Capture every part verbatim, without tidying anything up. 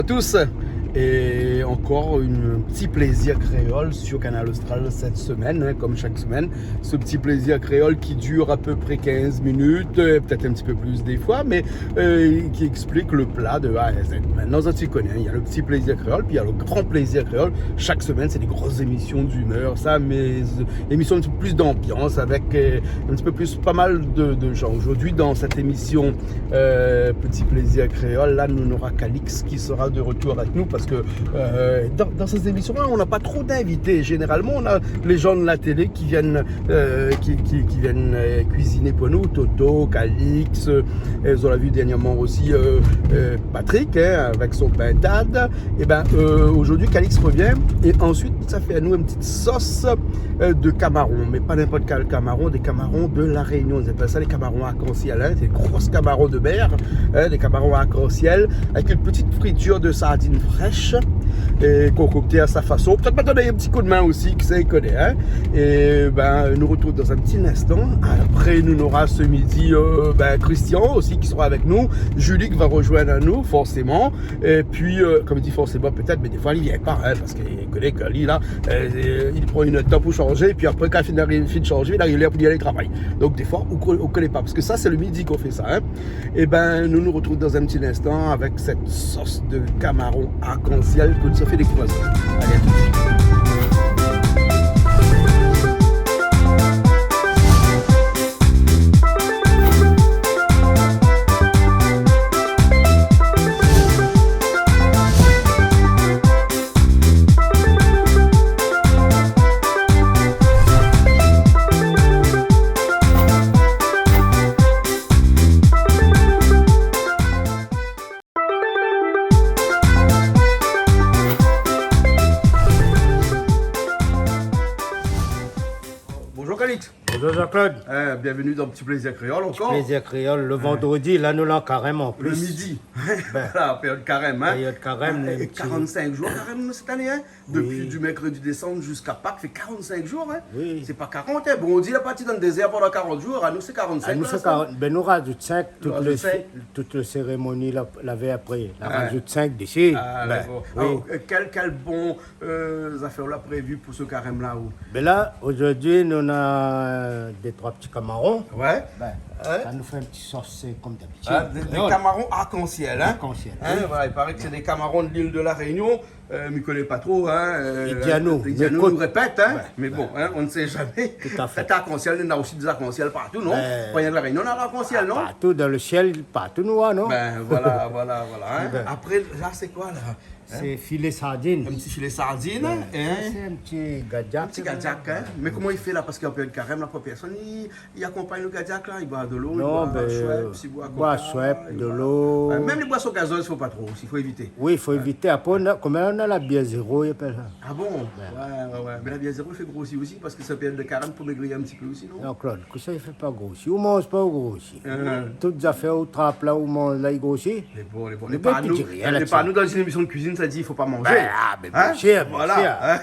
Tous. Et encore un petit plaisir créole sur Kanal Austral cette semaine, hein, comme chaque semaine. Ce petit plaisir créole qui dure à peu près quinze minutes, euh, peut-être un petit peu plus des fois, mais, euh, qui explique le plat de A à Z. Maintenant, ça, tu connais, hein, il y a le petit plaisir créole, puis il y a le grand plaisir créole. Chaque semaine, c'est des grosses émissions d'une heure, ça, mais, euh, émissions un petit peu plus d'ambiance, avec, euh, un petit peu plus, pas mal de, de gens. Aujourd'hui, dans cette émission, euh, Petit Plaisir Créole, là, nous, on aura Calix qui sera de retour avec nous parce que, euh, dans, dans ces émissions-là, on n'a pas trop d'invités. Généralement, on a les gens de la télé qui viennent, euh, qui, qui, qui viennent, euh, cuisiner pour nous. Toto, Calix, euh, on l'a vu dernièrement aussi, euh, euh, Patrick, hein, avec son pintade. Et ben, euh, aujourd'hui, Calix revient. Et ensuite, ça fait à nous une petite sauce, euh, de camaron. Mais pas n'importe quel camaron, des camarons de La Réunion. Ils appellent ça les camarons arc-en-ciel, hein. C'est des gros camarons de mer, hein, des camarons arc-en-ciel, avec une petite friture de sardines fraîches, et concoctée à sa façon. Peut-être pas donner un petit coup de main aussi, qui sait, connaît, hein. Et ben, nous retrouvons dans un petit instant. Après, nous, on aura ce midi, euh, ben, Christian aussi qui sera avec nous. Julie qui va rejoindre nous, forcément. Et puis, euh, comme il dit forcément, peut-être, mais des fois, il vient pas, hein, parce que li koné ke li la, euh, li pran in tan pou shanzé, épi apré, kan li fine ariv, fine shanzé, li ariv lèr pou li alé travay. Donk, défoi, ou ko-, ou koné pa, parske sa, sé le midi k'ou fé sa, hein. Ében, nou nou retrouv dan in ti instan avèk sèt sos de kamaron arkansièl ke nou sa fé dékouvèr sa. Alé, a tout de suit. Bonjour Calix. Bonjour Jean-Claude. Eh, bienvenue dans Petit Plaisir Créole encore. Petit Plaisir Créole, le vendredi, la nou lé an karèm an plis. Le midi. Ben, voilà, période carême, hein. Période carême, eh, mèm si quarante-cinq jours carême cette année, hein. Oui. Depuis du mercredi des Cendres jusqu'à Pâques, fait quarante-cinq jours, hein. Oui. C'est pas quarante, hein. Bon, on dit la parti dan le dézèr pandan quarante jours, anou sé quarante-cinq, la, sé sa. Anou sé quarante, ben nou razout cinq, tout le sé-, tout le sérémoni la, la vèy apré. La razout cinq dési. Ah, ben, d'accord. Oui. Alors, euh, quel, quel bon, euh, zafèr ou la prévu pou se karèm la ou ? Ben la, zordi nou na dé troi ti kamaron. Ouais. Ben, sa nou fé in ti sos, sé kom d'abitid. Ah, des, des camarons arc-en-ciel, hein ? Arc-en-ciel, oui. Voilà, il paraît que c'est des camarons de l'île de la Réunion. Euh, mi koné pa tro, hein, euh, i di anou, i di anou, nou répèt, hein, ouais, mé bon, hein, on ne sait jamais. Tout à fait. Sèt arc-en-ciel, néna osi dé zarkansièl partou, non ? Ben, pa rienk La Réunion, néna larkansièl, non ? Partou dan le sièl, partou nou voi, non ? Ben, voilà, voilà, voilà, hein. Ben. Apré, la, sé koi, la ? Hein ? Sé filé sardine. In ti filé sardine, hein ? Ouais. Sa sé in ti gadiak. In ti gadiak, hein ? Mé koman i fé la ? Parske an périod karèm, la, pa pèrsone i, i akonpagn le gadiak la, i boir de l'eau, i boir Schweppes, i boir Coca, i boir, ouais, mèm les boissons gazeuses, fo pa tro osi, fo évité. Oui, fo évité. Apré, nou na, koman nou na la bièr zéro, i apèl sa. Ah bon ? Ouais, ouais, ouais. Mé la bièr zéro i fé grosi osi, parske sé périod de karèm pou mégri in ti pé osi, non ? Non, Claude, kosa i fé pa grosi ? Ou manz pa, ou grosi. Tout zafèr ou trap la, ou manz la, i grosi. Lé bon, lé bon. Lé pa nou, lé pa nou dan in émisyon de kuizine, sa di i fo pa manzé. Ben, ah, ben, bien sûr, bien sûr. Voilà, hein.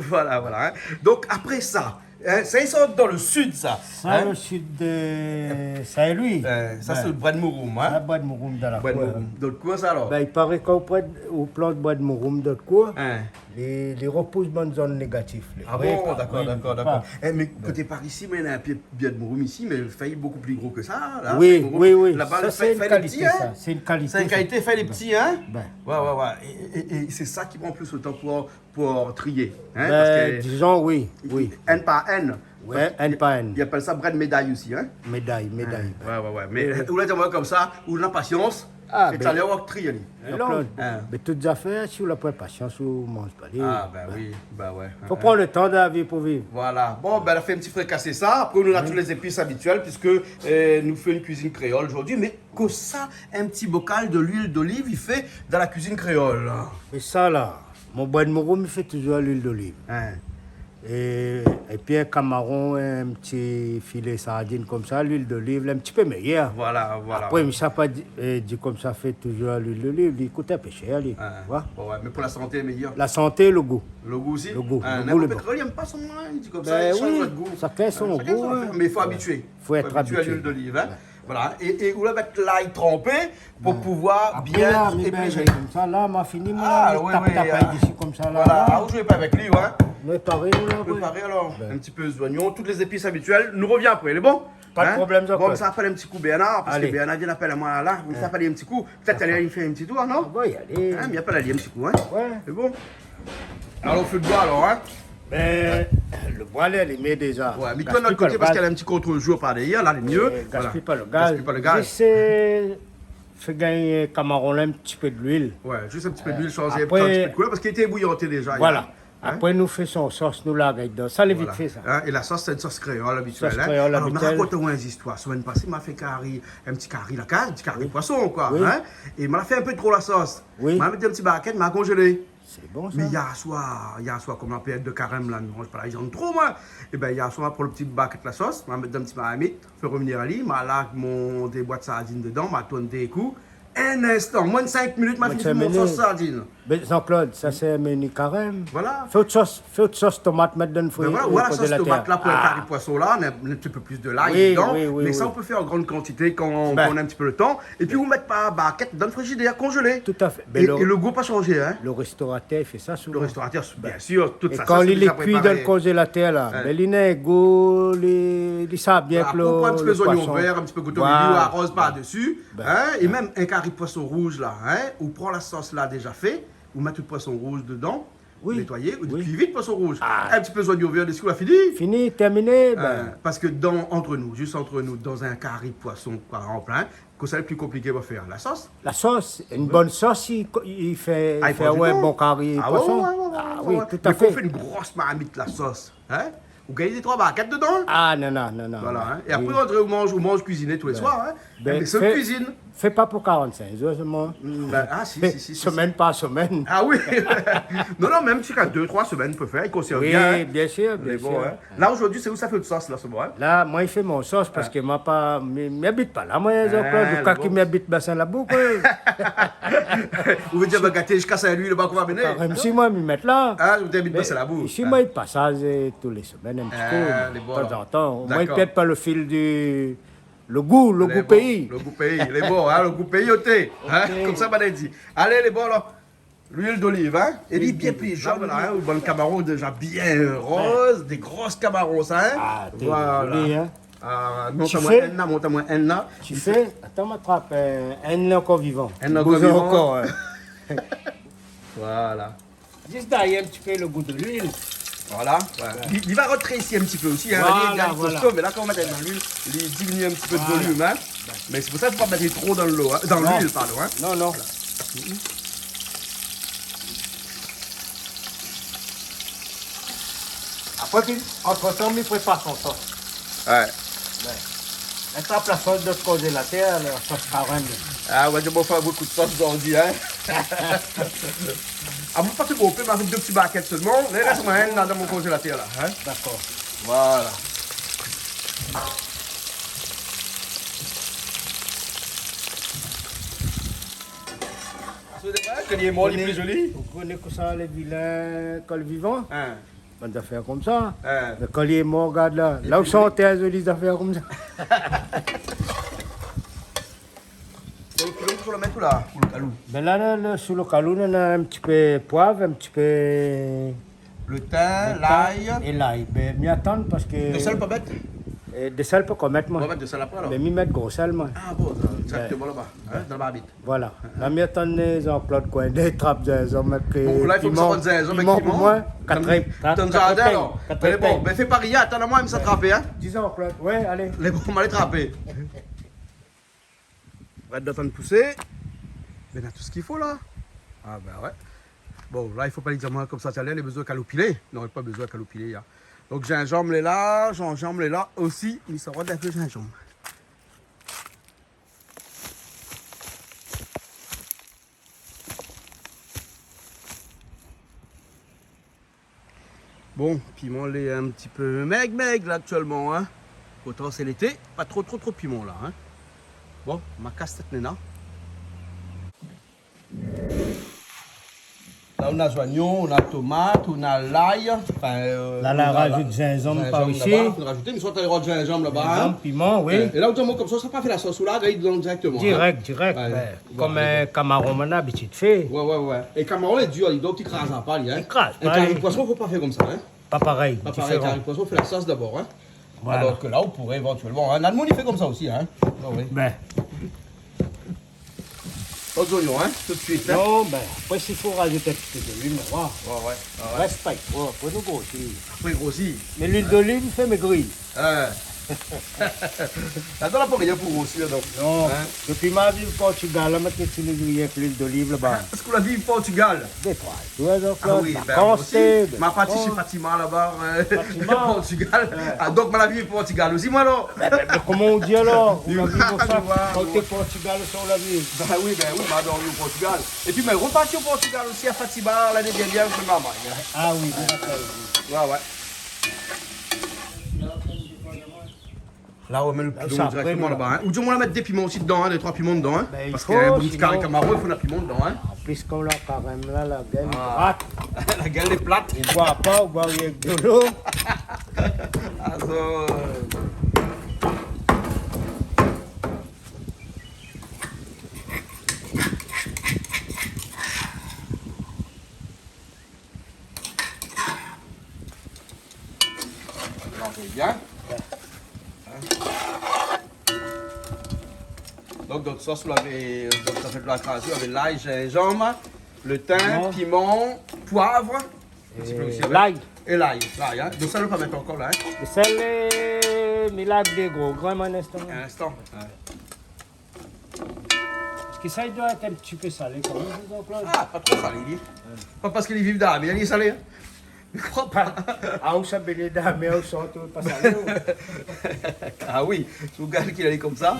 Voilà, voilà, hein. Donk, apré sa, hein, sa i sort dan le sud, sa, hein. Sa, le sud de Saint-Louis. Euh, sa, sé le boi de mouroum, hein. Sa, boi de mouroum dan la kour. Boi de mouroum. Dan le koin, sa, alor ? Ben, i paré kan ou plant, ou plant boi de mouroum dan le kour, hein, li, li repous bann zone négatif, lé vré. Ah bon, d'accord, d'accord, d'accord. Eh, mé koté par isi, moin néna in pié boi de mouroum isi, mé fèy bokou pli gro ke sa, la, oui, oui, oui. Laba, sa, sé in kalité, sa. Sé in kalité, sa. Sé in kalité, fèy lé pti, hein ? Ben. Ouais, ouais, ouais. É, é, é sé sa ki pran plis le tan pou, pou trié, hein, ben, parske dizon, oui, oui. Inn par inn. Ouais, inn par inn. I apèl sa brèd méday osi, hein ? Méday, méday. Ouais, ouais, ouais. Mé, euh, ou la di amoin konmsa, ou na pasians, é talèr ou va trié ali. Ah, ben, lon. Hein. Mé tout zafèr, si ou la poin pasians, ou manz pa li. Ah, ben oui, ben ouais. Fo pran le tan dan la vi pou viv. Voilà. Bon, ben, la fé in ti frikasé sa. Apré, nou na tout lé zépis abitièl, puiske, euh, nou fé in kuizine kréol zordi. Mé kosa in ti bokal de luil doliv i fé dan la kuizine kréol, la ? Mé sa la, mon boi de mouroum i fé touzour luil doliv. Hein. É, épi in kamaron, in ti filé sardine konmsa, luil doliv, la, in ti pé méyèr. Voilà, voilà. Apré, mi sa pa di, euh, di konmsa fé touzour luil doliv, li kout in pé shèr, li. Hein. Ou voi ? Ouais, ouais, mé pou la santé, méyèr. La santé, le gou. Le gou osi ? Le gou. Hein, le gou, le bon. Pétrol, i yèm pa son, hein, i di konmsa, ben, i shanz le gou. Shakinn son gou, hein. Mé i fo abitié. Fo èt abitié a luil doliv, hein. Ouais. Voilà, é, é ou la mèt lay tranpé pou pouvoir bien épiser. Apré la, mi bin, komsa la, ma fini, moin, tap, tap ali desi komsa la. Voilà. Ah, ou zoué pa avèk li, ouais. Nou lé paré, nou, la, nou lé paré, alor. In ti pé zoignon, tout lé zépis abitièl. Nou rovien apré, lé bon ? Pa de problèm, Jean-Claude. Bon, sa va fé in ti kou Bernard, parske Bernard i vien apèl amoin la. Sa va fé in ti kou. Pétèt alé fé in ti tour, non ? Wi, alé. Hein, mi apèl ali in ti kou, hein ? Ouais. Lé bon. Alor, fé d'boi, alor, hein ? Bin, lo boi la, lé mé déza. Ouais, mé tourn lot koté parske la in ti kont-zour par dèrièr, la, lé myé. Voilà. Gaspiy pa lo gaz. Gaspiy pa lo gaz. Zis, euh, fé gingn kamaron la in ti pé d'luil. Ouais, zis in ti pé d'luil, sanz in ti pé d'koulèr, parske li lété bouyanté déza, voilà. Hein ? Apré, nou fé son sos, nou larg dedan. Sa lé vit fé, sa. Hein, é la sos, sé in sos kréol abitièl, hein. Sos kréol abitièl. Alor, ma rakont aou in zistoir. Semèn pasé, ma fé kari, in ti kari la kaz, in ti kari poison, koi, hein. É ma la fé in pé tro la sos. Ma la mèt dan in ti barkèt, ma la konzélé. Sé bon, sa. Mé yèr soir, yèr soir, kom la périod de karèm la, nou manz pa la viann tro, moin. Ébin, yèr soir, ma pran lo ti barkèt la sos, ma la mèt dan in ti marmit, fé rovnir ali, ma larg mon dé bwat sardine dedan, ma tourn dé kou. In instan, moin de sink minit, ma fini fé mon sos sardine. Mé Jean-Claude, sa sé in meni karèm. Voilà. Fé out sos, fé out sos tomat, mèt dan lo fri, voilà, sos tomat la, pou in kari poison la, in, in ti pé plis de lay dedan. Wi, wi, wi. Mé sa, ou pé fé an grann kantité kan ou na in ti pé lo tan. Épi ou mèt par barkèt dan lo frizidèr, konzélé. Tout à fait. É, é lo gou la pa sanzé, hein. Lo réstoratèr i fé sa souvan. Lo réstoratèr, bien sir, tout sa, sa sé déza préparé. É kan li lé kui dan lo konzélatèr la, bin, li na in gou, li, li sav bien ke lo, lo poison. Voilà, pou pran in ti pé zoignon vèr, in ti pé gouto d'luil, ou aroz par desi, hein, é mèm in kari poison rouz la, hein, ou pran la sos la déza fé, ou mèt out poison rouz dedan, nétoiyé, ou kui vit poison rouz. In ti pé zoignon vèr desi, ou la fini. Fini, tèrminé, bin. Hein, parske dan, ant nou, zis ant nou, dan in kari poison, par égzanp, hein, kosa lé pli konpliké pou fé la sos. La sos, in bone sos, i, i fé, i fé in bon kari poison. Ah, i pran du tan. Ah wi, wi, wi. Ah wi, tout à fait. Mé kan ou fé in gro marmit la sos, hein, ou gingn dé troi barkèt dedan, hein. Ah, non, non, non, non. Voilà, hein. É apré, ou rann, ou manz, ou manz kuiziné tou lé soir, hein. Bin, mé sé in kuizine. Fé pa pou karant-sink zour solman. Mm, bin, ah, si, si, si, si. Fé semèn par semèn. Ah wi. Non, non, mèm ziska dé, troi semèn, ou pé fé, i konsèrv bien, hein. Wi, bien sir, bien sir. Lé bon, hein. La, zordi, sé ou sa fé out sos la, sé bon, hein ? La, moin, i fé mon sos parske moin pa, mi, mi abit pa la, moin, Jean-Claude, lo ka ki mi abit Bassin Labou, koi. Ou vé dir, va gaté ziska Saint-Louis, laba, koi, mé non. Karèm, si moin, mi mèt la. Ah, ou abit Bassin Labou. Mé isi, moin, i pas tou lé semèn, in ti kou, lé bon, alor. Tan zan tan. Dakor. Moin, i pèrd pa lo fil di, lo gou, lo gou péi. Lé bon, lo gou péi, lé bon, hein, lo gou péi, oté. Hein, komsa, banna i di. Alé, lé bon, alor. Luil doliv, hein. É li lé bien pli zone la, hein, ou bann kamaron déza bien roz, dé gro kamaron sa, hein. Ah, té zoli, hein. Voilà. Ah, mont amoin inn la, mont amoin inn la. Ti fé, atann, ma trap, euh, inn la ankor vivan. Inn la ankor vivan. Bouz ankor, hein. Voilà. Zis dèrièr in ti pé lo gou de luil. Voilà, ouais. Li, li va rotrési in ti pé osi, hein. Voilà, voilà. Li lé bien kosto, mé la, kan ou mèt dan luil, li diminu in ti pé de volim, hein. Voilà. Mé sé pou sa i fo pa mèt tro dan lo, hein, dan luil, pardon, hein. Non, non. Voilà. Apré, pi, antretan, mi prépar son sos. Ouais. Ouais. Mèt la plas sos dan lo konzélatèr, la sos karèm. Ah ouais, mi fé bonpé sos zordi, hein. Ah, moin pa fé bonpé, mé avèk dé ti barkèt solman. La, i rès moin inn la dan mon konzélatèr la, hein. Dakor. Voilà. Sé vré ke li lé mor, li lé pli zoli. Ou koné kosa lé vilin kan lé vivan ? Hein. Bann zafèr komsa. Hein. Mé kan li lé mor, gard la. La ou santi zoli zafèr komsa. Donk, ou la mèt tout la, pou lo kalou. Bin la, la, la, sou lo kalou, nou na in ti pé poiv, in ti pé lo tin, lay. É lay. Bin, mi atann parske... De sèl, pa mèt ? É de sèl, pa ankor mèt, moin. Ou va mèt de sèl apré, alor ? Mé mi mèt gro sèl, moin. Ah bon, sa, sa, laba, hein, dan la marmit. Voilà. La, mi atann Jean-Claude, koi, dé trap zinzanm avèk, euh, piman. Bon, la, i fo ke sa soi zinzanm avèk piman pou moin. Kat rèp, kat rèp. Dan lo zardin, alor. Kat rèp. Mé lé bon, mé fé pa rien, atann amoin, mi sa trapé, hein. Di Jean-Claude, ouais, alé. Lé bon, ma alé trapé. Rès atann pousé. Bin, na tout sak i fo la. Ah, bin ouais. Bon, la, i fo pa li di amoin komsa, talèr, li la bezoin kalou pilé. Non, li la pa bezoin kalou pilé, hein. Donk, zinzanm lé la, zinzanm lé la osi, mi sa rod in pé zinzanm. Bon, piman lé in ti pé mèg, mèg la, aktièlman, hein. Pourtan sé lété, pa tro, tro, tro piman la, hein. Bon, ma kas tèt néna. La, Nou na zoignon, nou na tomat, nou na lay, anfin, euh, la, nou na razout zinzanm par isi. Zinzanm laba, fo razout, mé sot la rod zinzanm laba, in. Zinzanm, piman, oui. É la, ou di amoin konmsa, sa pa fé la sos, ou la gingn donn direkteman, in. Dirèk, dirèk, ouais. Bin, konm, euh, kamaron, mon abitid fé. Ouais, ouais, ouais. É kamaron lé dir, li, donk li kraz pa, li, in. Li kraz pa, li. É kari poison, fo pa fé konmsa, in. Pa parèy, diféran. Pa parèy, kari poison, fé la sos dabor, in. Voilà. Alor ke la, ou pouré évantièlman, in. Na d'moun i fé konmsa osi, in. Ah oui. Bin. Lot zoignon, in, tout suit, in. Non, bin, apré, si fo razout in ti pé d'luil, nou va. Ouais, ouais, ouais, ouais. Rès pa tro, apré nou grosi. Apré grosi. Mé luil d'oliv i fé mégri. In. Ladan la pa rien pou grosi, donk. Non. In. Dopi ma viv Portugal, la, ma té itiliz rienk luil d'oliv laba. Ah, parske ou la viv Portugal. Dé troi. Ouais, donk, ah oui, bin, vakans, moin osi. Ma parti shé Fatima laba, euh, Fatima. Portugal. Ouais. Ah, donk, ma la viv Portugal osi, moin, alor. Bin, bin, bin, koman ou di alor ? Ou la viv ousa ? Kan ou té Portugal, ousa ou la viv ? Bin oui, bin oui, ma la dor o Portugal. Épi, ma la roparti o Portugal osi, a Fatima, lané dèrnièr, avèk mon marmay, in. Ah oui, bien, dakor. Ouais, ouais. La, ou mèt lo pilon direkteman laba, in. Ou di amoin la mèt dé piman osi dedan, in, dé troi piman dedan, in. Bin, i fo, sinon. Parske in bon ti kari kamaron, i fo na piman dedan, in. An plis, konm la, karèm la, la gèl drat. Ah. La gèl lé plat. Ou boi pa, ou boi rienk dolo. Ah, sa, euh. Mélanz bien. In ? Donk, donk, sos, ou lavé, donk, sa fé de la krazé, ou lavé lay, zinzanm, lo tin, piman, poiv. In ti pé osi, ouais. É lay. É lay, lay, in. Dosèl, ou la pa mèt ankor la, in. Dosèl, euh, mi la dé gro grin, in instan. In instan, ouais. Parske sa, i doi èt in ti pé salé kanmèm, Jean-Claude. Ah, pa tro salé, li. Ouais. Pa parske li viv dan la mèr, li lé salé, in. Mi kroi pa. Ah, ou sa bingné dan la mèr, ou sort, ou pa salé, ou. Ah oui, sou gal ki lé konmsa.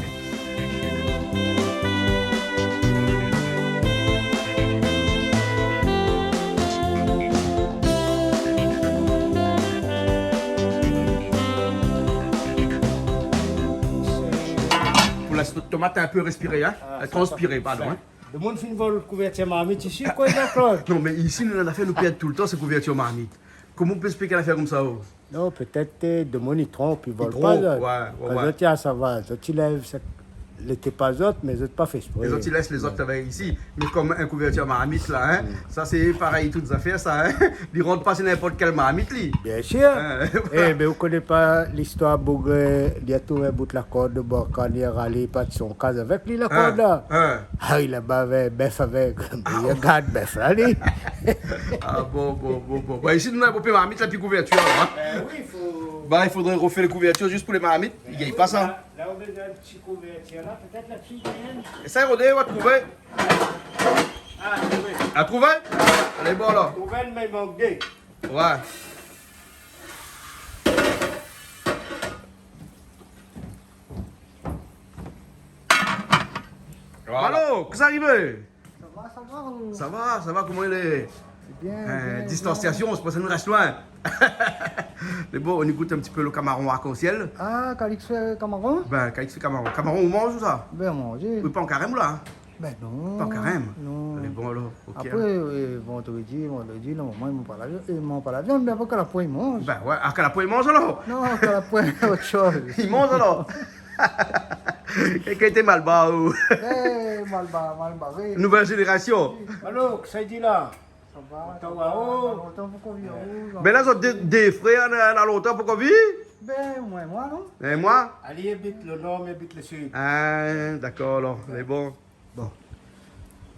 Pou lès tomat in pé réspiré, in. Ah, transpiré, pardon, in. Demoun fine vol kouvèrtir marmit isi, koi, Jean-Claude ? Non, mé isi, nou, nafèr nou pèrd toultan, sé kouvèrtir marmit. Koman ou pé ésplik in nafèr konmsa, oh ? Non, pétèt, euh, demoun i tronp, i vol pa, zot. I tronp, ouais, ouais. Kan zot i a, sa va, zot i lèv, sé, lété pa zot, mé zot pa fé ésprè. É zot i lès lézot travay isi. Mé konm in kouvèrtir marmit la, in, sa sé parèy tout zafèr sa, in. Li rant pa si ninport kèl marmit, li. Bien sir. In. Eh, mé ou koné pa listoir boug, euh, li la trouv in bout la kord, bon, kan li la ralé, parti son kaz avèk li, la kord la. In. Ah, li la ba avèk bèf avèk. Ah, bon. Li la gard bèf la, li. Ah, bon, bon, bon, bon. Bon, isi, nou na bonpé marmit la, pi kouvèrtir, in. Euh, oui, i fo... Ba, i fodré rofé lé kouvèrtir zis pou lé marmit. Li gingn pa sa. La, la, ou la bezoin in ti kouvèrtir la, pétèt la ti gingn. Éséy rodé, ou va trouvé. Ah, trouvé. Ah, trouvé ? Alé, bon, alor. Trouvé, mé i mank dé. Ouais. Voilà. Malo, kosa i ariv ? Sa va, sa va, ou ? Sa va, sa va, koman i lé ? Bien, bien, bien. Distansiasion, sé pou sa nou rès loin. Mé bon, nou gout in ti pé lo kamaron arkansièl. Ah, Calix fé kamaron ? Bin, Calix fé kamaron. Kamaron, ou manz ou sa ? Bin, manz. Ou pa an karèm, ou la ? Bin non. Pa an karèm ? Non. Alé, bon, alor, OK. Apré, euh, vandredi, vandredi, normalman, i manz pa la viann. I manz pa la viann, mé apré, kan la poin, i manz. Bin ouais, ah, kan la poin, i manz, alor ? Non, kan la poin, ot shoz. I manz, alor ? Kèl kalité malbar, ou ? Eh, malbar, malbar, oui. Nouvèl zénérasion. Alor, kosa i di la ? Sa va, sa va, lontan pou k'ou vi aou, Jean. Bin la, zot dé, dé frèr, na, na lontan pou k'ou vi ? Bin, moin, moin, non ? É moin ? Ali i abit lo nor, mi abit lo sid. Ah, dakor, alor, mé bon. Bon.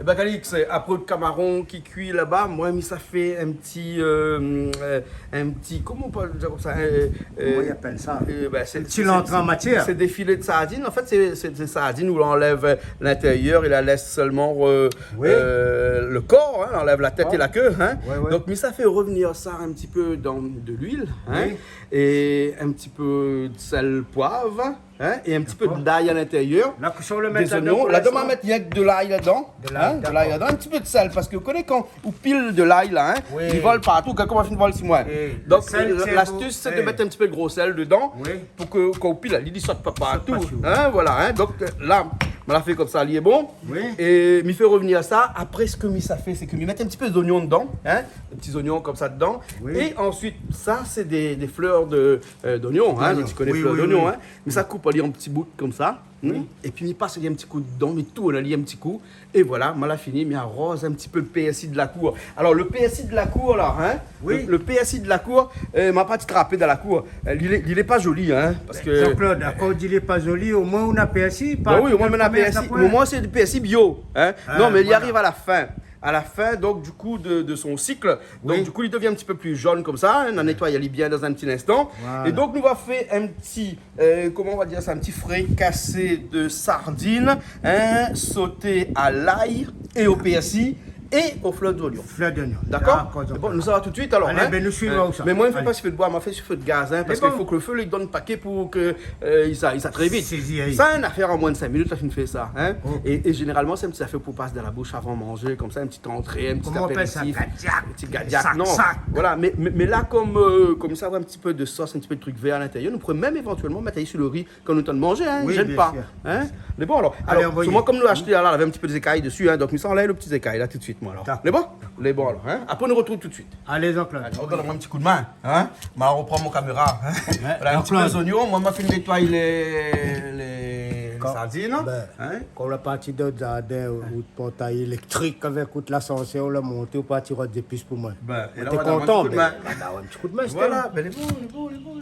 Ébin, Calix, apré lo kamaron ki kui laba, moin, mi sa fé in ti, euh, euh, in ti, koman i apèl sa konmsa, euh, euh, koman i apèl sa ? Euh, bin, sé, in ti lantré an matièr. Sé dé filé de sardine. An fèt, sé, sé, sé sardine ou l'anlèv, euh, lintérièr, i la lès solman, euh, euh, lo kor, in, l'anlèv la tèt é la ké, in. Ouais, ouais. Donk, mi sa fé revnir sa in ti pé dan de luil, in, é in ti pé de sèl, poiv, in, é in ti pé d'lay a lintérièr. Dakor. La, kosa ou la mèt ladan, dé zoignon. Ladan, ma mèt rienk de lay ladan. De lay, in, de lay ladan, in ti pé de sèl, parske ou koné kan ou pil de lay la, in, i vol partou, kan i komans fine vol si moin. Donk, lastis, sé de mèt in ti pé de gro sèl dedan, pou ke, kan ou pil, li, li sot pa partou. Sot pa partou. In, voilà, in. Donk, euh, la, Voilà, fé konmsa, li lé bon. Oui. É mi fé revenir sa. Apré, sak mi sa fé, sé ke mi mèt in ti pé zonyon dedan, hein, dé ti zonyon konmsa dedan. Oui. É ansuit, sa sé dé, dé flèr de, euh, d'onyon, hein. D'onyon. Zot i koné flèr d'onyon, hein. Oui, oui, oui. Mi sa koup ali an ti bout konmsa. Hmm. Oui. Épi mi pas ali in ti kou dedan, mi tourn ali in ti kou. É voilà, ma la fini, mi aroz in ti pé pèrsi de la kour. Alor, le pèrsi de la kour la, hein, oui, le, le pèrsi de la kour, euh, ma parti trapé dan la kour. Euh, li lé, li lé pa zoli, hein, parske... Jean-Claude, akoz ou di li lé pa zoli, omoin ou na pèrsi, pa... Ba oui, omoin ou na pèrsi. Omoin sé de pèrsi bio, hein. Ah, voilà. Non, mé li ariv a la fin. A la fin, donk, du kou, de, de son sik. Donk, oui, du kou, li devien in ti pé pli zone konmsa, hein. Nou va nétoy ali bien dan in ti linstan. Voilà. É donk, nou va fé in ti euh, koman nou va dir sa, in ti frikasé de sardine, hein, soté a lay é o pèrsi é o flèr d'onyon. Flèr d'onyon. Dakor ? Dakor, dakor. Bon, nou sava tout suit alor, hein. Alé, bin, nou suiv sa. Euh, mé moin, mi fé pa si fé d'boi, ma fé si fé d'gaz, hein, parske i fo ke le fé li done paké pou ke, euh, i sa, i sa tré vit. Sé, sé, sa, in afèr an moin de sink minit, la fine fé sa, hein. Oh. É, é zénéralman, sé in ti afèr pou pas dan la boush avan manzé, konmsa, in ti antré, in ti apéritif. Koman i apèl sa ? Gadiak. In ti gadiak, non. Sak, sak. Voilà, mé, mé, mé la, konm, euh, konm sa, in ti pé de sos, in ti pé de trik vèr a l'intérieur, nou pouré mèm évantuèlman mèt ali su le ri kan nou tann manzé, hein, i zèn pa, hein. Oui, bien sûr, bien sûr. Lé bon alor. Alé, anvoy. Alor, solman konm nou la ashté la, lavé in ti pé de zékay dési, hein, donk mi sa anlèv le ti zékay la tout suit, moin, alor. Dakor. Lé bon ? Lé bon alor, hein. Apré nou artrouv tout suit. Alé, Jean-Claude. Alé, ou done amoin in ti kou d'min, hein. Ma repran mon kaméra, hein. Ouais, voilà, in ti pé zonyon. Moin, ma fine nétoy lé, lé, lé sardine, hein. Kan ou la parti dan zardin, ou, ou port ali éléktrik avèk out lasansèr, ou la monté, ou parti rod zépis pou moin. Bin, é la, ou la done amoin in ti kou d'min. Moin té kontan, mé ou la done amoin in ti kou d'min, sé... Voilà, bin, lé bon, lé bon, lé bon.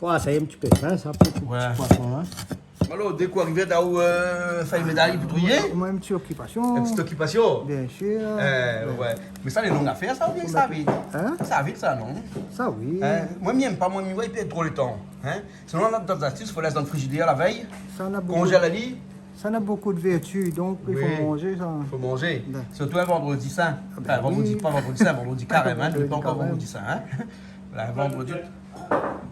Fo aséy in ti pé, hein, sa, pou, pou ti poison, hein. Ouais. Alor, dé kou arivé, ou, euh, fé méday pou triyé. Moin, in ti okipasyon. In ti okipasyon. Bien sûr. Euh, ouais. Mé sa, lé long afèr, sa, oubien sa vit ? Hein ? Sa vit, sa, non ? Sa, oui. Hein ? Moin, mi èm pa, moin, mi oi, i pèrd tro le tan. Hein ? Sinon, nou na dot zastis, fo lès dan le frizidèr la vèy, konzèl ali. Sa na bonpé de vèrti, donk i fo manzé sa. Oui. Fo manzé. Bin. Sirtou in vandrodi sin. Ah bin oui. Anfin, vandrodi, pa vandrodi sin, vandrodi karèm, hein, nou lé pa ankor vandrodi sin, hein. Vandrodi karèm. Voilà, vandrodi.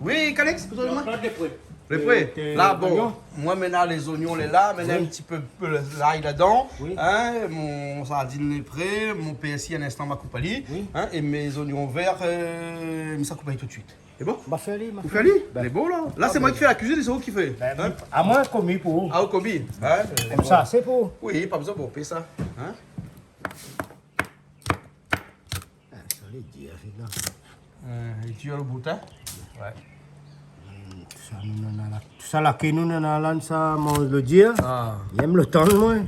Oui, Calix, ou la done amoin ? Jean-Claude, lé pré. Lé pré. Euh, la, bon, zonyon. Moin, mi mèt lé zonyon, lé la, mi mèt in ti pé, pé lay ladan, hein, mon sardine lé pré, mon pèrsi, in instan, ma koup ali, hein, é mon zonyon vèr, euh, mi sa koup ali tout suit. Lé bon ? Ba, fé ali, ma... Ou fé ali ? Bin. Lé bon, la. La, sé moin ki fé la kuizine, sé ou ki fé ? Bin, hein ? Amoin, komi pou ou. Ah, ou komi, hein ? Konmsa, sé pou ou. Oui, pa bezoin pou pé sa, hein ? Ah, sa lé dir, sé la. Euh, é ti lo bout, hein ? Ouais. Hmm, sa, nou, nou, nou, nou. Sa la ke nou néna la, sa manz lo dir. Ah. Mi èm lo tann, moin.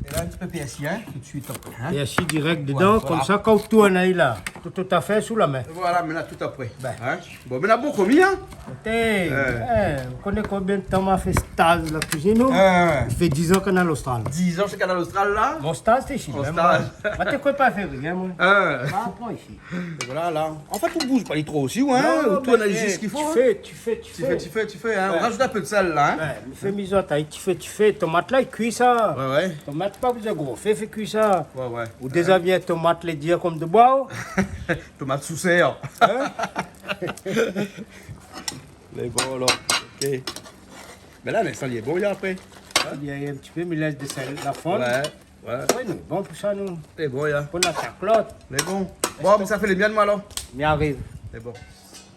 É la, in ti pé pèrsi, hein, tout suit apré, hein. Pèrsi dirèk dedan, voilà. Konmsa, kan ou tourn ali la, tout, tout afèr sou la min. Voilà, mé la, tout apré. Bin. Hein ? Bon, mé la, bon komi, hein ? Oté, euh, ou koné konbien d'tan ma fé staz la kuizine, non ? Ouais, ouais. I fé dizan Kanal Austral. Dizan shé Kanal Austral, la ? Mon staz, té isi, mèm, moin. Mon staz. Moin té kroi pa fé rien, moin. Euh. Pa pran isi. É voilà, la. An fèt, ou bouz pa li tro osi, ou, hein, ou tourn ali zis sak i fo, hein. Ou fé, ou fé, ou fé, ou fé, hein. Ouais. Ou razout in pé de sèl, la, hein. Ouais, mi fé mizot, hein, ou fé, ou fé. Tomat la, i kui sa. Ouais, ouais. Tomat, pa bezoin gro fé, fé kui sa. Ouais, ouais. Ou déza bien tomat, lé dir konm de boi, ou. Tomat sou sèr. Hein ? Lé bon, alor. Ok. Mé la, mé sa, lé bon, la, apré. Hein ? Néna in ti pé, mi lès de sèl la fonn. Ouais. Ouais. Ouais, nou lé bon pou sa, nou. Lé bon, ya. Pou nou atak lot. Lé bon. Bon, mé sa fé lé mienn, moin, alor. Mi ariv. Lé bon.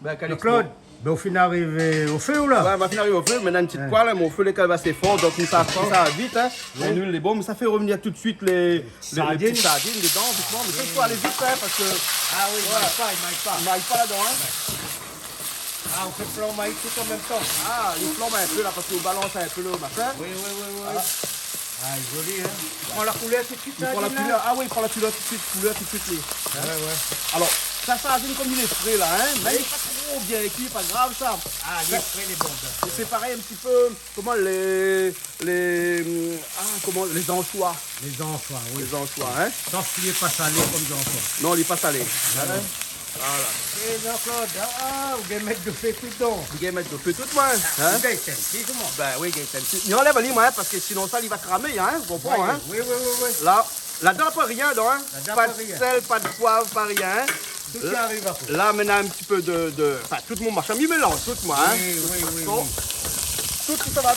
Bin, Calix, Jean-Claude, bon. Bin, ou fine arivé o fé, ou la ? Ouais, ma fine ariv o fé, mé na in ti poèl, hein, mon fé lé kan mèm asé for, donk sa, sa va vit, hein. Ouais. Mé nou lé bon, mé sa fé revenir tout suit lé, lé, lé ti sardine. Sardine dedan, dousman, mé sa, i fo alé vit, hein, parske... Ah oui, voilà. I may pa, i may pa. I may pa ladan, hein. Ouais. Ah, ou fé flanb ali tout an mèm tan. Ah, li flanb in pé la, parske ou balans in pé lo machin. Oui, oui, oui, oui. Voilà. Ah, zoli, hein. I pran la koulèr tout suit, la, la. I pran la koulèr. Ah oui, i pran la koulèr tout suit, koulèr tout suit, li. Hein ? Ouais, ouais. Alor, sa, sardine, konm li lé fré la, hein, mé li lé pa tro bien kui, pa grav, sa. Ah, li lé fré, lé bon, bin. Sé parèy in ti pé, koman, lé, lé, ah, koman, lé zanshoi. Lé zanshoi, oui. Lé zanshoi, hein. Sof ke li lé pa salé konm zanshoi. Non, li lé pa salé. Ouais. Hein ? Voilà. É Jean-Claude, ah, ah, ou gingn mèt do fé tout, donk. Ou gingn mèt do fé tout, moin, hein ? Ah, ou gingn tinn, si, koman ? Bin oui, gingn tinn. Mi anlèv ali, moin, hein, parske sinon sa, li va kramé, hein, ou konpran, hein ? Oui, oui, oui, oui. La, ladan, pa rien, non, hein ? Ladan, pa rien. Pa de sèl, pa de poiv, pa rien, hein ? Tout i ariv apré. La, mintnan, in ti pé de, de, anfin, tout mon machin, mi mélanz tout, moin, hein ? Oui, oui, oui, oui. Tout, tout sa va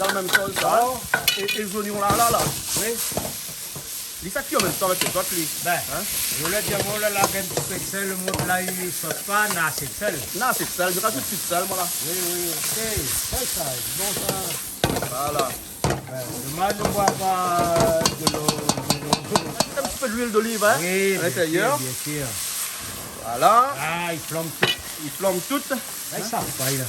dan le mèm shoz, sa, hein ? Bon. É, é zonyon la, la, la. Oui. Li sa kui an mèm tan avèk lé zot, li. Bin, hein? Ou la di amoin, la, la, in ti pé d'sèl, lo mot la, li sot pa, na asé d'sèl. Na asé d'sèl, mi razout pi d'sèl, moin, la. Oui, oui, ok. Sé sa, bon, sa. Voilà. Bin, domaz, nou boi pa dolo, dolo. In ti pé d'luil d'oliv, hein, oui, à l'intérieur. Bien sûr, bien sûr. Voilà. Ah, li flanm tout. Li flanm tout. Bin, sa fay, la.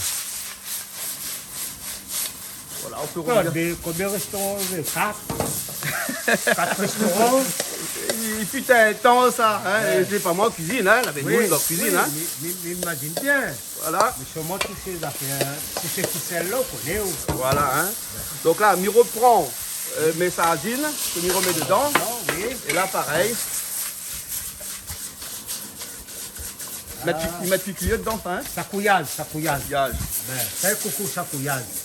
Voilà, on peut revenir. Konbien, konbien restoran ou vé? Kat? Kat restoran? I fut in tan, sa, hein, ouais. Sé pa moin la kuizine, hein, lavé moun dan la kuizine, hein. Oui, mi, mi, mi imazine bien. Voilà. Mé sirman tout sé zafèr, hein, tout sé fisèl la, ou koné, ou. Voilà, hein. Ouais. Donk la, mi repran, euh, mé sardine, ke mi remèt dedan. Non, oui. É la, parèy. Mèt, ah, i mèt pi kuiyèr dedan, sa, hein? Sakouyaz, sakouyaz. Sakouyaz. Bin, fé koukou sakouyaz.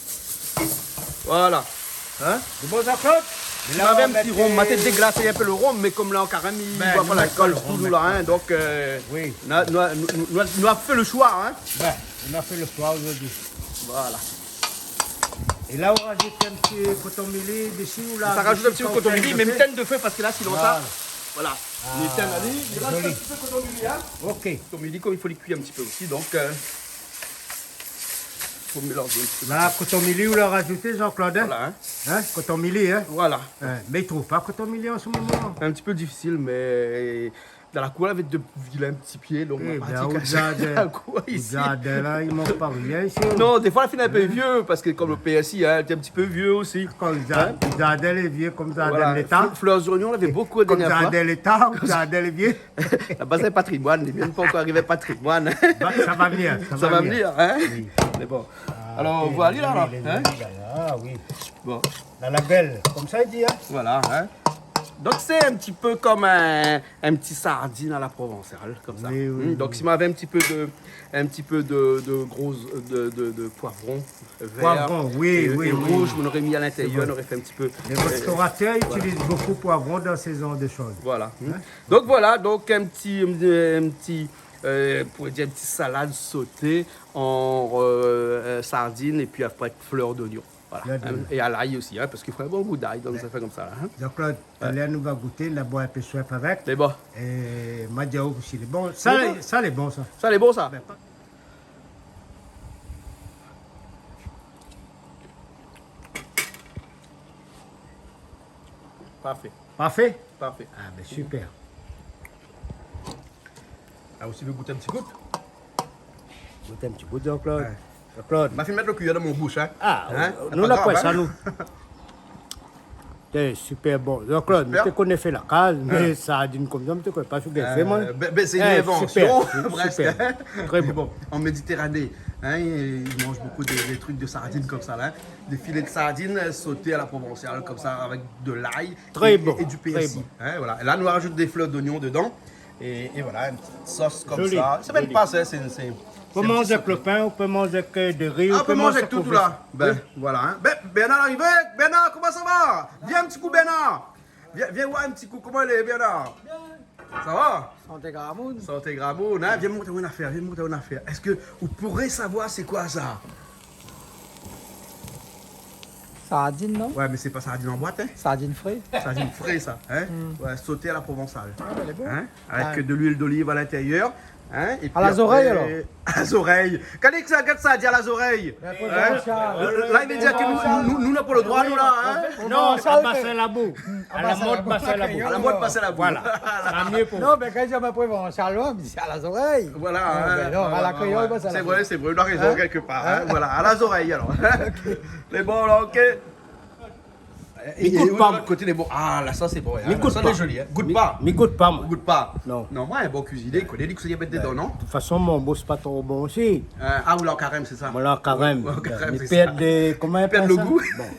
Voilà. Hein? Sé bon, Jean-Claude? Si ou la, navé in ti ron, ma té déglasé in pé lo ron, mé kom la, an karèm, i boi pa lalkol, toujour la, hein, donk, euh, oui, nou la, nou la, nou la, nou la fé lo shoi, hein? Bin, nou la fé lo shoi zordi. Voilà. É la, ou razout in ti koton mili dési, ou la. Sa razout in ti pé koton mili, mé mi tinn lo fé parske la, sinon sa, voilà. Voilà. Ah, mi tinn ali, i rès in ti pé koton mili, hein. Ok. Koton mili, kom i fo li kui in ti pé osi, donk, euh, fo mélanzé in ti pé. La, koton mili, ou la razouté, Jean-Claude, hein? Voilà, hein. Hein, koton mili, hein? Voilà. Hein, mé i trouv pa koton mili an se moman. In ti pé difisil, mé dan la kour, lavé dé vilin ti pié, donk, eh bin, ou la parti kasé la kour isi. Ou zardin la, i mank pa rien isi, hein. Non, défoi, la fine in pé vié, parske kom lo pèrsi, hein, lé in ti pé vié osi. Kom za-, hein? Zardin lé vié, kom zardin léta. Voilà. Fl-, flèr zonyon, lavé bonpé la dernièr foi. Kom zardin léta, ou zardin lé vié. La baz lé patrimoine, li lé mèm pankor arivé patrimoine. Ba, sa va vnir, sa va vnir, hein? Oui. Mé bon. Ah, alor, ok, voilà, oui, la, lé, hein? Ah, oui. Bon. La labèl, komsa i di, hein? Voilà, hein. Donk, sé in ti pé kom in, in ti sardine à la provençale, komsa. Oui, oui, oui. Donk, si mi navé in ti pé de, in ti pé de, de gro, de, de, de poivron vèr. Poivron, oui, oui, oui. É, é rouz, mi noré mi à l'intérieur, mi noré fé in ti pé, euh, voilà. Sé vré. Lé rèstoratèr i itiliz bonpé poivron dan se janr de shoz. Voilà. Hein? Donk, voilà, donk, in ti, in ti, euh, pou dir, in ti salad soté an, euh, euh, sardine épi apré flèr zonyon. Voilà. Flèr zonyon. É à l'ail osi, hein, parske i fo in bon gou d'ail dan in zafèr komsa la, hein. Jean-Claude, talèr nou va gouté, nou va boir in pé soif avèk. Lé bon. É ma di aou osi, lé bon. Sa, lé bon, sa. Sa lé bon, sa. Bin, pa- Parfé. Parfé? Parfé. Ah, bin, super. Ah, ou osi, i vé gout in ti kou? Gout in ti kou, Jean-Claude. Ouais. Jean-Claude. Ma fine mèt lo kuiyèr dan mon boush, hein. Ah, nou la pa grav, sa, nou. Té, super bon. Jean-Claude, mi té koné fé la kaz, mé sardine komsa, mi té koné pa si ou gingn fé, moin. Euh, bin, bin, sé in invansion, prèsk, hein. Super, super. Très bon. Mé bon, an Méditerranée, hein, i manz bonpé dé, dé truk de sardine komsa, la, hein. Dé filé de sardine, euh, soté à la provençale, komsa, avèk de l'ail é, é du pèrsi. Très bon, très bon. Hein, voilà. É la, nou razout dé flèr zonyon dedan. É, é voilà, in ti sos komsa. Zoli, zoli. Sé mèm pa sa, sé, sé, sé in ti sos. Ou pé manz avèk lo pin, ou pé manz avèk, euh, dé ri, ou pé manz avèk tout, tout la. Ah, ou pé manz avèk sa ou vé. Bin, voilà, hein. Bin, Bernard la arivé. Bernard, koman sa va? Vien in ti kou, Bernard. Vien, vien voir in ti kou koman i lé, Bernard. Bien. Sa va? Santé gramoun. Santé gramoun, hein. Vien mont amoin in afèr, vien mont amoin in afèr. Èske ou pouré savoir sé koi sa? Sardine, non? Ouais, mé sé pa sardine an boit, hein? Sardine fré. Sardine fré, sa, hein? Mm. Ouais, soté à la provençale. Ah, bin, lé bon. Hein? Avèk de l'huile d'olive à l'intérieur, hein? É pi apré, euh, à la zorèy, alor. À la zorèy. Kan i di sa, gard sa, di à la zorèy. Hein? Euh, la, i vé dir ke nou, nou, nou, nou na pa lo droi, nou, la, hein? Non, a basin labou. A la mod basin labou. A la mod basin labou. Voilà. Sa mié pou. Non, mé kan i di an provençal, mi di, sé à la zorèy. Voilà, hein, bin non, voilà, à la kréol, voilà. Sé vré, sé vré, ou na rézon kèk par, hein. Voilà, à la zorèy, alor. Ok. Lé bon, la, ok. Mi gout pa, moin. Koté lé bon. Ah, la, sa, sé bon, hein. Mi gout pa. La, sa, lé zoli, hein. Gout pa. Mi gout pa, moin. Gout pa. Non. Non, moin, in bon kuizinié, i koné, li koné sak i mèt dedan, non? De tout fason, mon boush pa tro bon osi. Euh, ah, ou lé an karèm, sé sa? Moin lé an karèm. Ouais, an karèm, sé sa. Mi pèrd de, koman i apèl sa? Pèrd lo gou. Bon.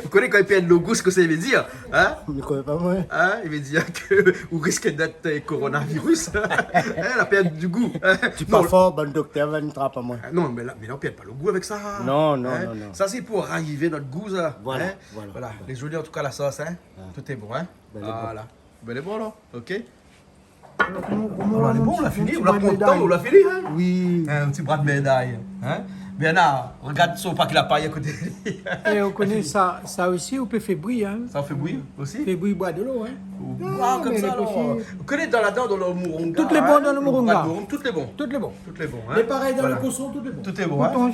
Ou koné kan i pèrd lo gou, sak sa i vé dir, hein? Mi koné pa, moin. Hein? I vé dir ke ou risk d'èt, euh, coronavirus. Hein, la pèrt du gou. Ti pa for, bann doktèr va trap amoin. Ah, non, mé la, mé la, ou pèrd pa lo gou avèk sa. Non, non, non, non. Sa, sé pou raviv nout gou, sa. Voilà, voilà. Lé zoli, an tou ka, la sos, hein. Tout lé bon, hein. Bin, lé bon. Voilà. Bin, lé bon, la. Ok. Alor, koman, koman, voilà, lé bon, ou la fini, ou la pran lo tan, ou la fini, hein? Oui. In ti bra d'méday, hein? Bernard, regard son paki la pay a koté. É ou koné sa, sa osi, ou pé fé bri, in. Sa fé bri osi ? Fé bri, boir dolo, in. Ou boir konmsa, alor. Ou koné dan la dan, dan le moronga, tout lé bon, in, dan le moronga. Brèd moronga, tout lé bon. Tout lé bon. Tout lé bon, in. Mé parèy dan le koson, tout lé bon. Voilà. Tout lé bon, in. Koton,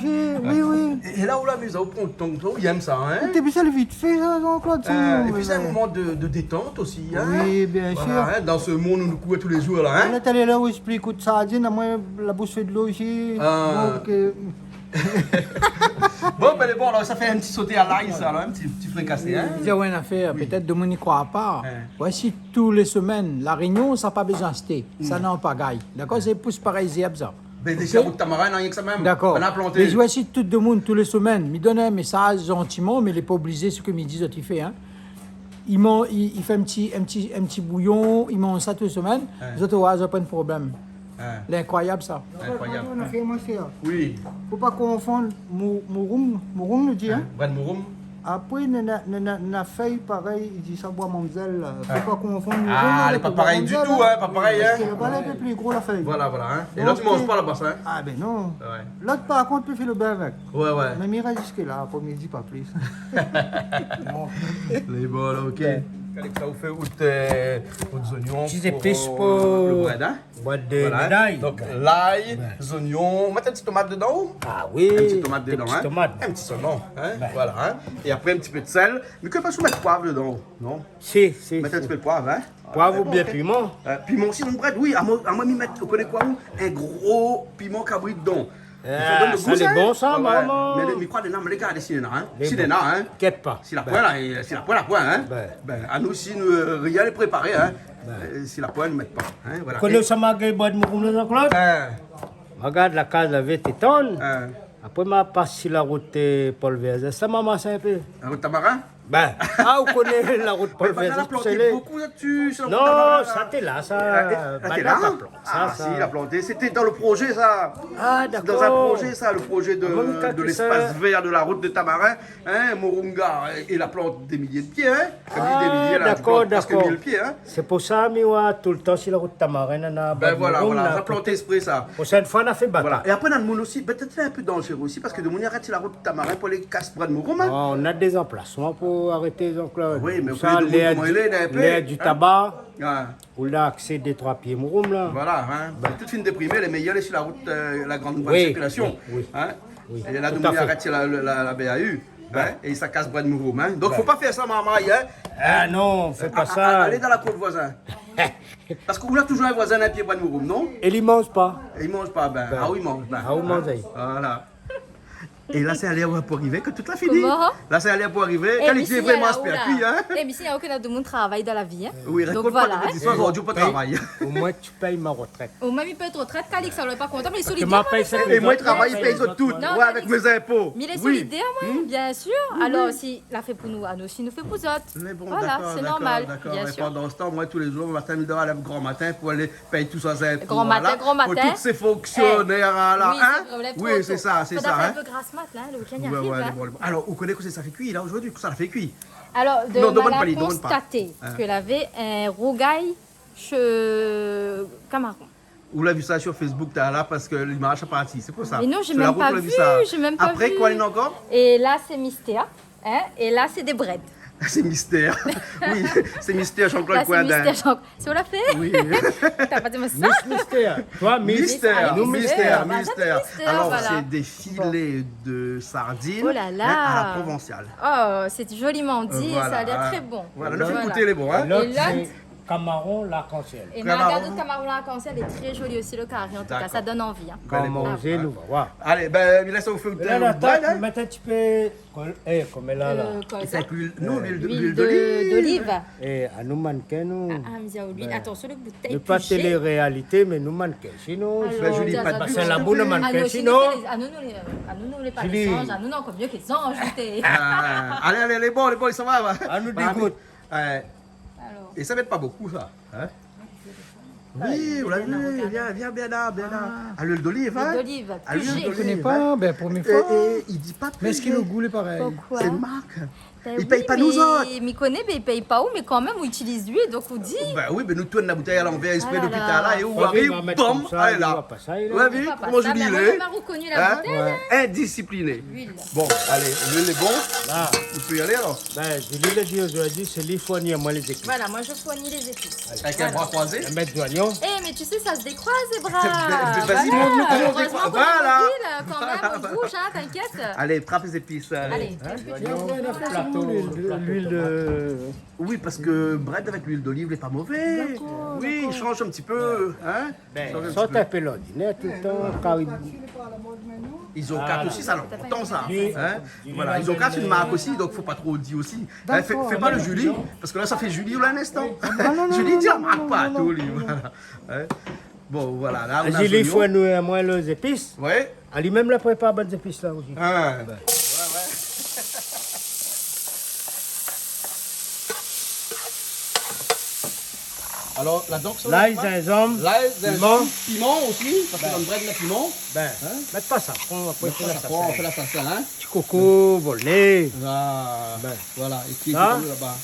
oui. É, é la ou la miz, ou pran ton tan, ou yèm sa, in. Té vi sa le vit fé, sa, Jean-Claude, sa, é pi sé in moman de, de détant osi, in. Oui, bien sûr. Voilà, in, dan se monn ousa nou kour tou lé zour la, in. Talèr la ou ésplik kout sardine, amoin la boush fé dolo isi. Ah. Donk, euh, Bon, bin, bon, alor, sa fé in ti soté a lay, sa, alor, in ti, ti frikasé, in. Mi di aou in afèr, pétèt demoun i kroi pa. Ouais. Voici, tou lé semèn, La Rényon, sa pa bezoin ashté. Sa néna an pagay. Dakor ? Sé pous parèy zèrb, sa. Bin, déza, OK ? Rout tamarin, non, rienk sa mèm. Dakor. Ou la planté. Mé voici, tout demoun, tou lé semèn, mi donn in mésaz zantiman, mé lé pa oblizé, sak mi di, zot i fé, in. I man-, i, i fé in ti, in ti, in ti bouyon, i manz sa tout semèn. Ouais. Zot i oi, zot na poin problèm. Ouais. Lé inkroiyab, sa. Inkroiyab. Non, non, non, non, non. Oui. Fo pa konfonn mou-, mouroum, mouroum, nou di, in. Ouais, brèd mouroum. Apré, néna, néna, néna fèy parèy, i di sa, boi mamzèl, la. Fo pa konfonn mouroum avèk boi mamzèl, in. Ah, lé pa parèy ditou, in, pa parèy, in. Parské laba la, lé in pé pli gro, la fèy. Voilà, voilà, in. É lot, i manz pa laba, sa, in. Ah, bin non. Ouais. Lot, par kont, pé fé le bin avèk. Ouais, ouais. Mé mi rès ziska la, apré mi di pa plis. Non. Lé bon, OK. Bin. Kalé sa ou fé out, euh, out zonyon pou, euh, le brèd, in. Ti zépis pou brèd, in. Voilà, in. Donk, lay, zonyon. Ou mèt in ti tomat dedan, ou ? Ah oui, in ti tomat dedan, in. In ti solon, in. Voilà, in. É apré, in ti pé de sèl. Mé ke pa ou mèt poiv dedan, non ? Si, si, si. Mèt in ti pé de poiv, in. Poiv oubien piman. Euh, piman osi dan brèd, oui. Amoin, amoin, mi mèt, ou koné koi, ou ? In gro piman kabri dedan. Ah, sa lé bon, sa, momon. Mé mi kroi néna, mé lé gard si néna, in. Si néna, in. Inkièt pa. Si la poin, la, é, si la poin, la poin, in. Bin, anou, si nou, euh, rien lé préparé, in. Euh, si la poin, nou mèt pa, in, voilà. Koné sa ma gingn brèd mouroum la, Jean-Claude ? Ma gard la kaz la vé té tann. Apré, ma pas si la rout, euh, Paul Vergès. Sa, ma mas in pé. La rout tamarin ? Bin, ah, ou koné la rout Paul Vergès, la planté bokou la-dsi, si la rout tamarin, la. Non, sa té la, sa. Ah, té la ? Banna la plant sa, sa. Ah, si, la planté. Sété dan le projé, sa. Ah, dakor. Dan in projé, sa, le projé de, de l'espace vert de la route de Tamarin. In, moronga, é, é la plant dé milié de pié, in. Kan mi di dé milié, la, mi plant prèsk mil pié, in. Sé pou sa, mi oi toultan si la rout tamarin, néna brèd mouroum, voilà, la planté ésprè, sa. Proshèn foi, na fé bat. Voilà. É apré, na le moun osi, pétèt sé in pé danzéré osi, parské demoun i arèt si la rout tamarin pou alé kas brèd mouroum, in. Oh, na dé zanplasman pou arété, donk la, oui, mé ou koné demoun koman i lé, in pé, lèr di taba. Ah. Ou la aksé dé troi pié mouroum, la. Voilà, in. Bin. Tout fine déprimé, lé méyèr, lé si la rout, euh, la grande voie de circulation, in. Oui, oui, oui. Oui, tout à fait. É la, demoun i arèt si la, la, la, la B A U, in, é sa kas brèd mouroum, in. Donk, fo pa fé sa, marmay, in. Ah non, fé pa sa. A, a, alé dan la kour voizin. Parské ou la touzour in voizin, in pié brèd mouroum, non ? É li manz pa. É li manz pa, bin, ah oui, manz, bin. Ah oui, manz. Voilà. É la, sé alèr pou arivé, kan tout la fini. Koman ? La, sé alèr pou arivé. Kan li di vréman, sé pa kui, in. É, mé si, na okin demoun i travay dan la vi, in. Oui, rakont pa de zistwar, zordi ou pa travay. Omoin ou pèy mon retrèt. Omoin mi pèy mon retrèt, Calix, sa lé pa kontan, mé li lé solidèr, moin, avèk sa. É moin mi travay, mi pèy zot tout. Non, non, avèk mé zinpo. Mé li lé solidèr, moin, bien sir. Alor, si la fé pou nou, anou osi nou fé pou zot. Voilà, sé normal, bien sir. Mé bon, dakor, dakor, dakor. É pandan se tan, moin, tou lé zour, le matin, mi doi lèv gran matin pou alé pèy tout sa, zinpo, voilà. Gran matin, gran matin. Pou tout sé fonksionèr la, in ? Oui, sé vré, lèv tro to. Oui, sé sa, sé sa, in. Fo fé in pé gras mat, la, le week-end i ariv, in. Ouais, ouais, lé bon, lé bon. Alor, ou koné kosa sa fé kui, la, zordi ? Kosa la fé kui ? Alor, de, non, demann pa li, demann pa. Hin. Moin la konstat ke lavé in rougay kamaron. Ou la vi sa sur Facebook, talèr la, parske limaz la parti, sé pou sa. Mé non, j'ai même pas vu, j'ai même pas vu. Sur la rout, ou la vi sa. Apré, koi néna ankor ? É la, sé mistèr, in, é la, sé dé brèd. Sé mistèr. Oui, sé mistèr, Jean-Claude Coindin. La, sé mistèr, Jean-, sé ou la fé ? Oui. T'as pas dit moi ça ? Miss Mystère. Toi, Miss. Mystère, nou, mistèr, mistèr. Alor, voilà. Sé dé filé de sardine, in, à la provençale. Oh là là. Oh, c'est joliment dit, et ça a l'air très bon. Voilà, in. Voilà, nou fé gouté, lé bon, in. É lot, sé kamaron lark-an-sièl. É nou la gard kamaron lark-an-sièl, lé tré zoli osi, le kari, an tou ka, sa i donn anvi, in. Kamaron, nou va voir. Alé, bin, mi lès aou fé out brèd, in. Mèt in ti pé Kol-, é, koméla la. Euh, koi sa ? Sa i lé, non, luil de, luil de, luil d'oliv. É, anou mannequin, nou. Ah, ah, mé luil. Bin, atansion, le boutèy, nou pa télé-réalité, mé nou mannequin. Sinon, alor, sé joli, pa de luil. Parske la boul, mannequin, sinon. Ah, nou, nou lé, ah, nou, nou lé pa dé zanj, ah, nou, nou lé ankor myé ke zanj, té. Ah, alé, alé, alé, bon, lé bon, sa va, va. Ah, nou dégout. Ouais. Alor. É sa i mèt pa bokou, sa, in ? Oui, ou la vi, vien, vien, Bernard, Bernard. Ah. À l'huile d'olive, in ? L'huile d'olive, purée. À l'huile d'olive, in ? Mi koné pa, bin, promié foi. É, é, i di pa purée. Mé èske le gou lé parèy ? Pourquoi ? Sé mark. Bin i pèy pa nou zot. Mi koné, bin i pèy pa ou, mé kanmèm ou itiliz luil, donk ou di. Bin oui, bin nou tourn la boutèy a lanvèr ésprè dopi talèr é ou ariv, bam, alé la. Ou la vi koman zoli lé ? Indisipliné. Bon, alé, luil lé bon. La nou pé alé alor. Bin Julie la di ozordi sé li i fourni amoin lé zépis. Voilà, moi je fournis les épices. Avèk in bra kroizé. Mèt zoignon. Eh, mais tu sais, ça se décroise, les bras. Vas-y, montre-nous comment on décroise. Voilà. Heureusement qu'on est mobile, quand même, on bouge, hein, t'inquiète. Alé, trap lé zépis. Alé. Luil de... Oui, parske brèd avèk luil doliv lé pa mové. Oui, i shanj in ti pé, hein. Bin sort in pé lordinèr toultan, kari. Izokat osi, sa lontan sa. Voilà, Izokat sé in mark osi, donk fo pa tro di osi. Fé pa le Julie, parske la sa fé Julie la in instan. Julie di la mark partou li, voilà. Bon, voilà, la nou na zoignon. Julie i fourni amoin lé zépis. Ouais. Ali mèm la prépar bann zépis la osi. Alor ladan sa, lay, zinzanm, piman osi, parske dan brèd na piman. Bin mèt pa sa, apré fé la salsa. Ti koko volné. Voilà. Épi laba.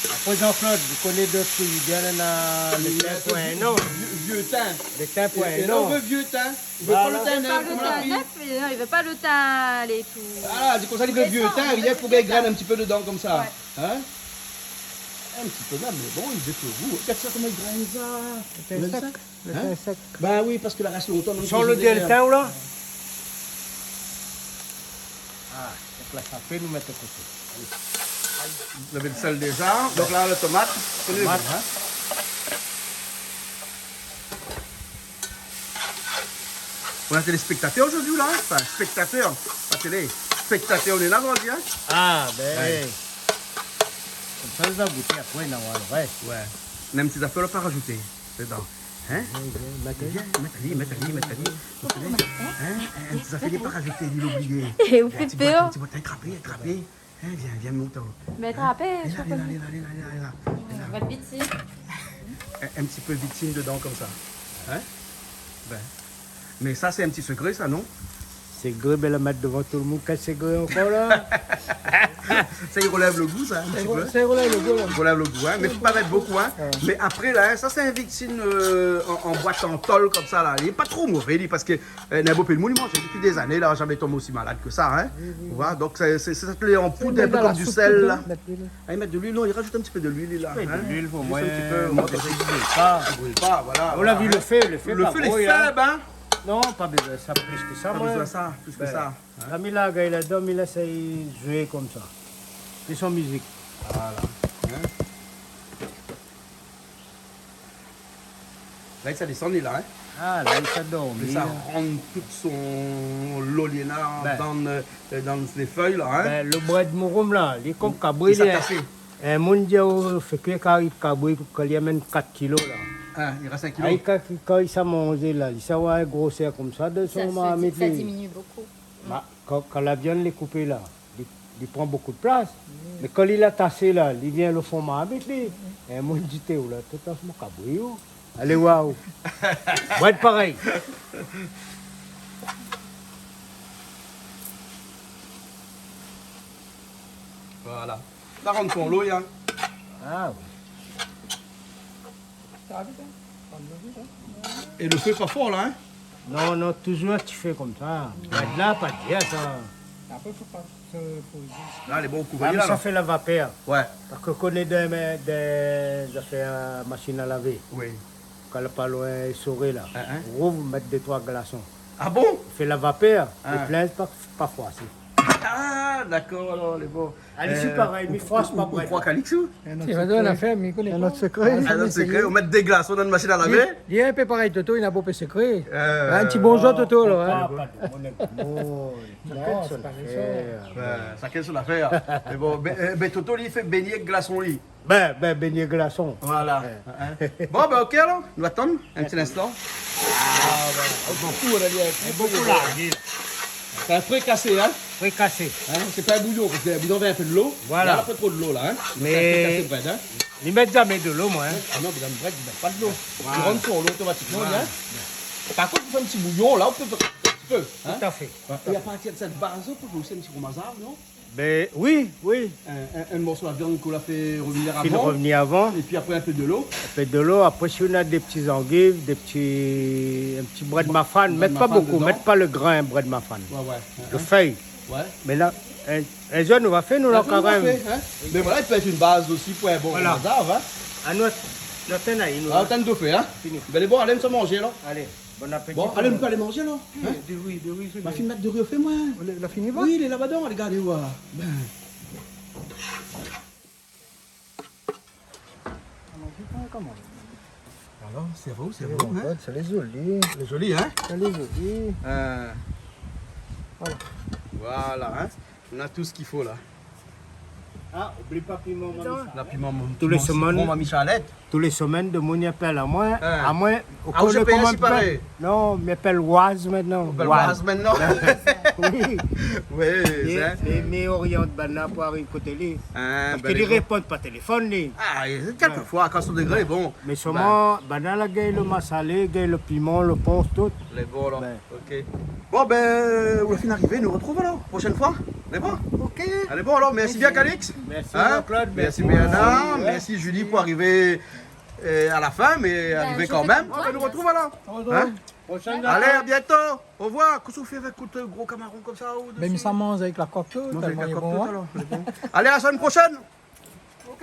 Apré Jean-Claude, ou koné dot ki vien la, le tin pou in ot. Vié tin. Le tin pou in ot. Li vé pa le tin nèf, mé non, li vé pa le tin lé tou. Ah, sé pou sa li vé vié tin, rienk pou gingrin in ti pé dedan konmsa. Ouais. Hein ? In ti pé mèm, mé bon, li vé pou gou. Gard sa koman li grin sa. Le tin sèk. Le tin sèk. Bin oui, parske la rès lontan dan le frizidèr. San lodèr le tin ou la. Ah, donk la sa fé, nou mèt a koté. Zot la vi le sèl déza. Donk la le tomat. Tomat. Nou na téléspèktatèr zordi la, hein ? Anfin, spèktatèr, pa télé. Spèktatèr, nou lé la zordi, hein ? Ah bin. Ouais. Konmsa nou sa gouté apré, nou va voir. Ouais. Mèm ti zafèr la pa rajouté dedan. Hein ? Vien, vien, mèt ali, mèt ali, mèt ali. Hein ? In ti zafèr li la pa rajouté, li la oublié. Ou fé pèr. In ti botin, in ti botin, trapé, trapé. Hein, vien, vien, mont. Mé trapé, lé la, lé la, lé la. Ou va vit, si. In, in ti pé vit dedan konmsa. Hein ? Bin. Mé sa sé in ti sekré sa, non ? Sekré, bin la mèt dovan tout le moun, kèl sekré ankor la ? Sa i relèv le gou sa, in ti pé. Sa i relèv le gou la. I relèv le gou, hein, mé fo pa mèt bokou, hein. Ouais. Mé apré la, hein, sa sé in vit, euh, an, an boit an tol konmsa la. Li lé pa tro mové li, parske Euh, néna bonpé de moun i manz dopi dé zané la, zamé tonm osi malad ke sa, hein. Oui, oui. Ou voi, donk sé, sé, sé sat lé an poud, in pé konm du sèl la. Mèt luil. Ah, i mèt de luil, non, i rajout in ti pé de luil la, hein. In ti pé de luil pou moin, zis in ti pé, moin, i bril pa. I bril pa, voilà. Ou la vi le fé, le fé lé fèb, hein. Non, pa bezoin sa, plis ke sa, moin. Pa bezoin sa, plis ke sa, hein. La mi la gingn la dan, mi lès zoué konmsa. Sé son mizik. Voilà. Hein. La i sa désann li la, hein. Ah, la i sa dormi la. Li sa rann tout son lolié la dan, euh, dan lé fèy la, hein. Bin le brèd mouroum la, li lé konm kabri, li sa kasé. In moun di aou fé kui kari kabri, kan li amenn kat kilo la. Ah, i rès in kilo. Ah, kan, kan li sa manzé la, li sa avoir in grosèr konmsa dan son marmit. Ça diminue beaucoup. Ba, kan, kan la viann lé koupé la, li, li pran bokou de plas. Mé kan li la tasé la, li vien le fon marmit li. É moin di té ou la, tout an se mon kabri ou. Alé, waouh. Brèd parèy. Voilà. La rann son lo, hein. Ah oui. É le fé pa for la, hein ? Non, non, touzour in ti fé konmsa. Brèd la, pa dir sa. Apré fo pa, fo, fo... La lé bon, kouvèr la. Sa fé la vapèr. Ouais. Parske koné dé, dé zafèr, euh, machine à laver. Oui. Kan lé pa loin, soré la. Hein, hein. Rouv, mèt dé troi glason. Ah bon ? Fé la vapèr, hein. Lé plin, pa, pa froisé. Ah, dakor, alor, lé bon. Ali osi parèy, mi frois pa brèd. Ou kroi Calixte ? In ot sekré. In ot sekré. In ot sekré, ou mèt dé glason dan in machine à laver. Li, li lé in pé parèy Toto, li na bonpé sekré. Euh, in ti bonzour Toto la, hein. Ah, pardon, on est bon. Non, sé pa sa. Ouais, shakinn son afèr. Mé bon, bin, euh, bin, Toto li fé bégné glason li. Bin, bin, bégné glason. Voilà. Ouais. Hein. Bon, bin, OK alor, nou atann in ti linstan. Ah, ouais. Bokou, on a dit, euh, bokou la. Sé in frikasé, hein ? Frikasé. Hein, sé pa in bouyon, parske le bouyon avèk in pé de lo. Voilà. La pa tro de lo la, hein. Mé sé in frikasé brèd, hein. Li mèt zamé de lo, moin, hein. Ah non, mé dan brèd i mèt pa de lo. Voilà. I rann son lo otomatikman, hein. Par kont, pou fé in ti bouyon la, ou pé fé in ti pé, hein. Tout à fait. Ouais. É a partir de sèt baz, ou pé fé osi in ti fromaz, non ? Bin oui, oui. In, in, in morso la viann k'ou la fé rovnir avan. Fine rovnir avan. Épi apré in pé dolo. In pé dolo. Apré, si ou na dé ti zangiv, dé ti, in ti brèd mafane, mèt pa bokou, mèt pa lo grin brèd mafane. Brèd mafane dedan. Ouais, ouais. Lo fèy. Ouais. Mé la, in, in zour nou va fé, nou, la, karèm. In zour nou va fé, in. Mé voilà, i pé èt in baz osi pou in bon mazar, in. Voilà. Anou, nou atann, nou. Ah, atann dofé, in. Fini. Bin, lé bon, alé, nou sa manzé, la. Alé. Bon apéti. Bon, alé, nou pé alé manzé, la. Oui, in ? Dori, dori, sé... Ma fine mèt dori o fé, moin. Lé, la fini, va ? Oui, lé la-bas, alé, gadé, oua. Bin. Koman ? Alor, sé vré, sé vré, in ? Lé zoli. Lé zoli, in ? Lé zoli. Euh. Voilà. Voilà, in ? Nou na tout sak i fo la. Ah, oubli pa piman, Mami Charlette. La piman, piman sitron, Mami Charlette. Tou lé semèn, tou lé semèn, demoun i apèl amoin. Ah. Amoin, ou koné koman mi apèl ? Non, mi apèl Waz mintnan. Ou apèl Waz mintnan ? Oui. Oui, mé, mé, mi oriant banna pou ariv koté li. Ah, bin, li réponn pa téléfone, li. Ah, kèlkefoi, kan son degré, bon. Mé solman, banna la gingn lo masalé, gingn lo piman, lo pons, tout. Lé bon, la. Bin. Ok. Bon, bin, ou la fine arivé, nou artrouv alor. Proshèn foi, lé bon ? Ok. Alé, bon, alor, mèrsi bien, Calix. Mèrsi, Jean-Claude. Mèrsi, Bernard. Mèrsi, Julie, pou arivé, euh, a la fin, mé arivé kan mèm. Bin, nou artrouv alor. Au revoir. Alé, à bientôt. Au revoir. Kosa ou fé avèk tout, euh, gro kamaron konmsa, ou... Mé mi sa manz avèk la kok, tèlman lé bon, in. Alé, à la semaine prochaine. Ok.